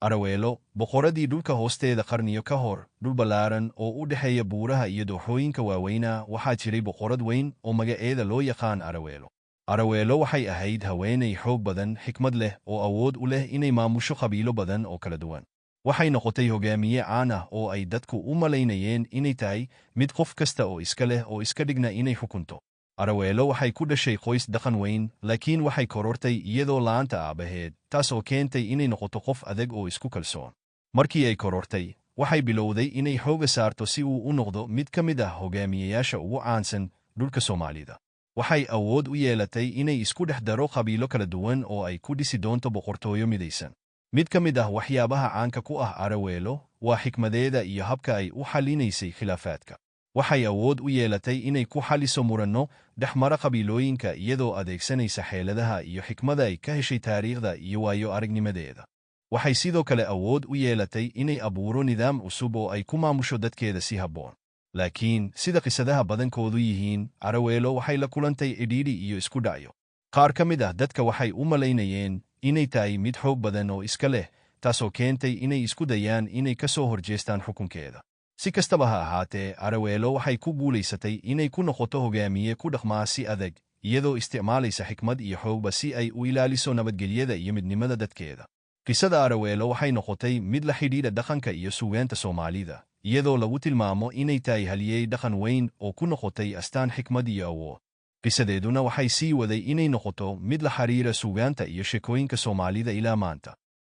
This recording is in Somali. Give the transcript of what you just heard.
Araweelo, boqoradii dhulka hoosteeda. Qarniyo ka hor, dhul ballaaran oo u dhexeeya buuraha iyo dooxooyinka waaweynaa, waxaa jiray boqorad weyn oo magaceeda loo yaqaan Araweelo. Araweelo waxay ahayd haweenay xoog badan, xikmad leh oo awood u leh inay maamusho qabiilo badan oo kala duwan. Waxay noqotay hogaamiye caan ah oo ay dadku u malaynayeen inay tahay mid qof kasta oo iska leh oo iska dhigna inay xukunto. Araweelo waxay ku dhashay qoys dhaqan weyn, laakiin waxay korortay iyadoo la'aanta aabbaheed, taas oo keentay inay noqoto qof adag oo isku kalsoon. Markii ay korortay, waxay bilowday inay xooga saarto si uu u noqdo mid ka mid ah hogaamiyeyaasha ugu caansan dhulka Soomaalida. Waxay awood u yeelatay inay isku dhex daro qabiilo kala duwan oo ay ku dhisi doonto boqortooyo midaysan. Mid ka mid ah waxyaabaha caanka ku ah Araweelo waa xikmadeeda iyo habka ay u xallinaysay khilaafaadka. Waxay awood u yeelatay inay ku xalliso muranno dhex mara qabiilooyinka iyadoo adeegsanaysa xeeladaha iyo xikmada ay ka heshay taariikhda iyo waayo aragnimadeeda. Waxay sidoo kale awood u yeelatay inay abuuro nidaam cusub oo ay ku maamusho dadkeeda si habboon. Laakiin sida qisadaha badankoodu yihiin, Araweelo waxay la kulantay cidhiidhi iyo isku dhacyo. Qaar ka mid ah dadka waxay u malaynayeen inay tahay mid xoog badan oo iska leh, taasoo keentay inay isku dayaan inay ka soo horjeestaan xukunkeeda. Si kastaba ha ahaatee, Araweelo waxay ku guulaysatay inay ku noqoto hogaamiye ku dhaqmaa si adag, iyadoo isticmaalaysa xikmad iyo xoogba si ay u ilaaliso nabadgelyada iyo midnimada dadkeeda. Qisada Araweelo waxay noqotay mid la xidhiidha dhaqanka iyo suugaanta Soomaalida, iyadoo lagu tilmaamo inay tahay halyeey dhaqan weyn oo ku noqotay astaan xikmad iyo awood. Qisadeeduna waxay sii waday inay noqoto mid la xiriira suugaanta iyo sheekooyinka Soomaalida ilaa maanta.